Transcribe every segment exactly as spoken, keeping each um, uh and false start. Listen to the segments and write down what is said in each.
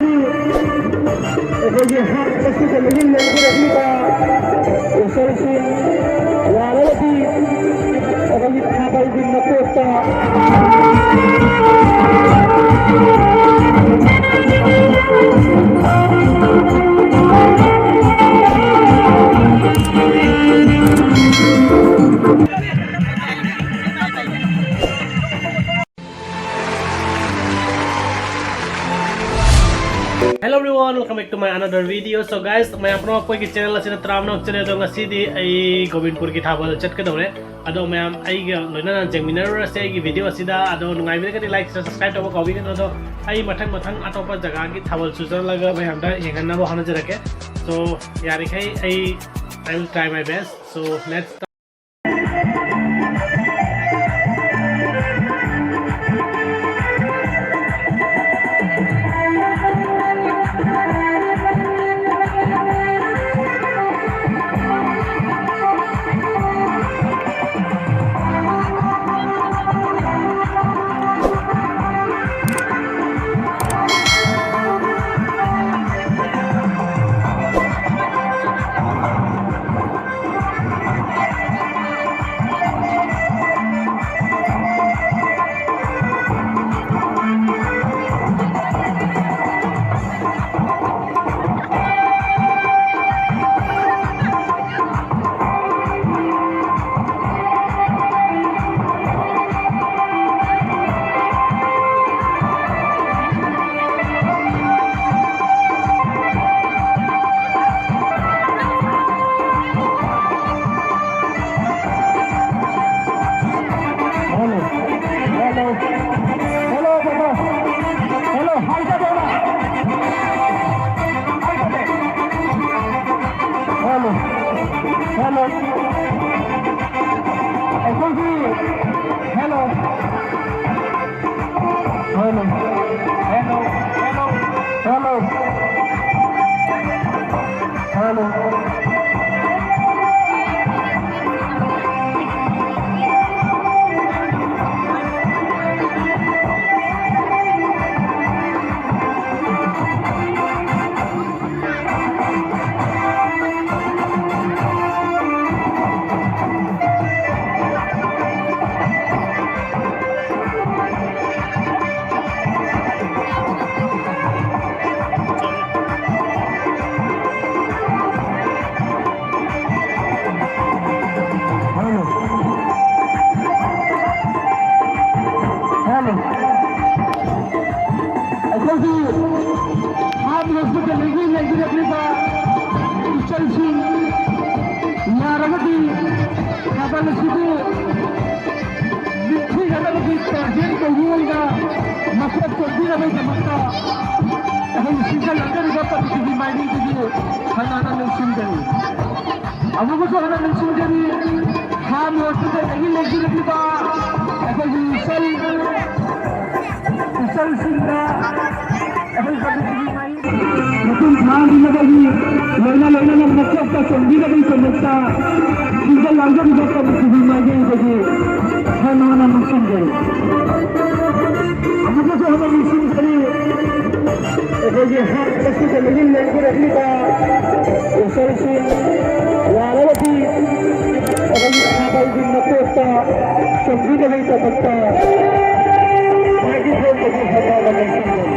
ꯑꯩꯈꯣꯏꯒꯤ ꯍꯥꯟꯅ ꯐꯦꯁꯇꯤꯚꯦꯜꯗꯒꯤ ꯂꯧꯊꯣꯔꯛꯂꯤꯕ ꯎꯁꯣꯏꯁꯤꯡ ꯌꯥꯔꯒꯗꯤ ꯑꯩꯈꯣꯏꯒꯤ ꯊꯥꯕꯜꯒꯤ ꯃꯀꯣꯛꯇ Hello everyone, welcome back to my another video. So guys, ꯃꯌꯥꯝ ꯄꯨꯝꯅꯃꯛ ꯑꯩꯈꯣꯏꯒꯤ channel ꯑꯁꯤꯗ ꯇꯔꯥꯝꯅ ꯑꯣꯛꯆꯔꯤ꯫ ꯑꯗꯣ ꯉꯁꯤꯗꯤ ꯑꯩ ꯒꯣꯕꯤꯟꯄꯨꯔꯒꯤ ꯊꯥꯕꯜ ꯆꯠꯀꯗꯧꯔꯦ꯫ ꯑꯗꯣ ꯃꯌꯥꯝ ꯑꯩꯒ ꯂꯣꯏꯅꯅ ꯌꯦꯡꯃꯤꯟꯅꯔꯨꯔꯁꯦ ꯑꯩꯒꯤ video ꯑꯁꯤꯗ꯫ ꯑꯗꯣ ꯅꯨꯡꯉꯥꯏꯕꯤꯔꯒꯗꯤ like, share, subscribe ꯇꯧꯕ ꯀꯥꯎꯕꯤꯒꯅꯨ꯫ ꯑꯗꯣ ꯑꯩ ꯃꯊꯪ ꯃꯊꯪ ꯑꯇꯣꯞꯄ ꯖꯒꯥꯒꯤ ꯊꯥꯕꯜꯁꯨ ꯆꯠꯂꯒ ꯃꯌꯥꯝꯗ ꯌꯦꯡꯍꯟꯅꯕ ꯍꯣꯠꯅꯖꯔꯛꯀꯦ꯫ So ꯌꯥꯔꯤꯈꯩ ꯑꯩ I will try my best. So let's start. Hello. Hello. Hello, brother. Hello, hi, brother. Hi, brother. Hello. Hello. ꯑꯩꯈꯣꯏꯒꯤ, hello. Hello. Hello. Hello. Hello. Hello. ꯑꯁꯤꯕꯨ ꯅꯤꯡꯊꯤꯖꯅꯕꯒꯤ ꯇꯥꯖꯦꯟ ꯇꯧꯕ ꯑꯣꯏꯅ ꯃꯀꯣꯛ ꯆꯣꯟꯕꯤꯅꯕꯒꯤꯗꯃꯛꯇ ꯑꯩꯈꯣꯏꯒꯤ ꯁꯤꯟꯖ ꯂꯥꯡꯖꯔꯤꯕ ꯀꯃꯤꯇꯤꯒꯤ ꯃꯥꯏꯃꯤꯠꯇꯒꯤ ꯍꯟꯅ ꯍꯟꯅ ꯅꯤꯡꯁꯤꯡꯖꯔꯤ꯫ ꯑꯃꯨꯛꯀꯁꯨ ꯍꯟꯅ ꯅꯤꯡꯁꯤꯡꯖꯔꯤ, ꯍꯥꯟꯅ ꯍꯣꯁꯄꯤꯇꯥꯜꯗꯒꯤ ꯂꯩꯕꯤꯔꯛꯂꯤꯕ ꯑꯩꯈꯣꯏꯒꯤ ꯏꯆꯜ, ꯏꯆꯜꯁꯤꯡꯗ ꯑꯩꯈꯣꯏ ꯀꯃꯤꯇꯤꯒꯤ ꯃꯥꯏ ꯃꯄꯨꯡ ꯐꯥꯍꯟꯕꯤꯅꯕꯒꯤ ꯂꯣꯏꯅ ꯂꯣꯏꯅꯅ ꯃꯀꯣꯛꯇ ꯆꯣꯟꯕꯤꯅꯕꯒꯤꯗꯃꯛꯇ ꯁꯤꯟꯖ ꯂꯥꯡꯖꯔꯤꯕ ꯀꯃꯤꯇꯤꯒꯤ ꯃꯥꯏꯀꯩꯗꯒꯤ ꯍꯟꯅ ꯍꯟꯅ ꯅꯤꯡꯁꯤꯡꯖꯔꯤ꯫ ꯑꯃꯨꯛꯀꯁꯨ ꯍꯟꯅ ꯅꯤꯡꯁꯤꯡꯖꯔꯤ꯫ ꯑꯩꯈꯣꯏꯒꯤ ꯍꯥꯔꯠ ꯍꯣꯁꯄꯤꯇꯥꯜꯗꯒꯤ ꯂꯦꯡꯊꯣꯔꯛꯂꯤꯕ ꯏꯆꯜꯁꯤꯡ ꯌꯥꯔꯒꯗꯤ ꯑꯩꯈꯣꯏꯒꯤ ꯊꯥꯕꯜꯒꯤ ꯃꯀꯣꯛꯇ ꯆꯣꯡꯕꯤꯅꯕꯒꯤꯗꯃꯛꯇ ꯃꯥꯏꯒꯤ ꯊꯣꯡꯕꯒꯤ ꯍꯣꯠꯅꯕ ꯂꯩꯁꯤꯟꯒꯅꯤ꯫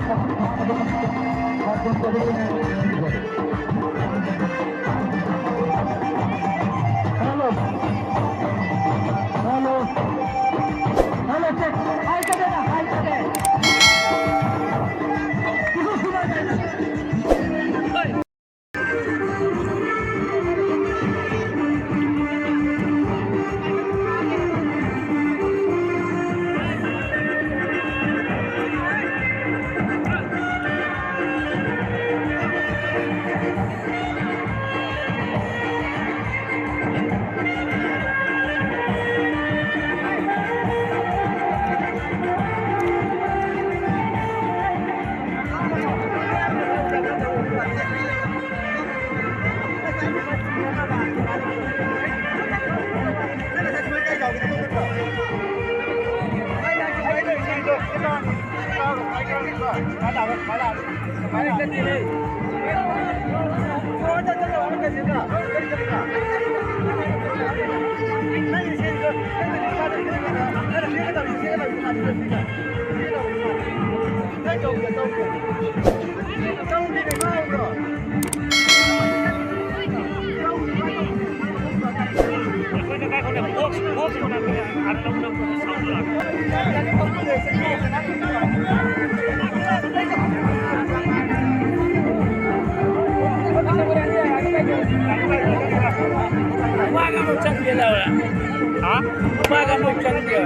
Hello. Hello. Hello, check. Hi, check. Hi, check. ꯅꯨꯄꯥꯒ ꯑꯃꯨꯛ ꯆꯪꯒꯦ ꯂꯥꯎꯔꯦ꯫ ꯍꯥ? ꯅꯨꯄꯥꯒ ꯑꯃꯨꯛ ꯆꯪꯒꯦ꯫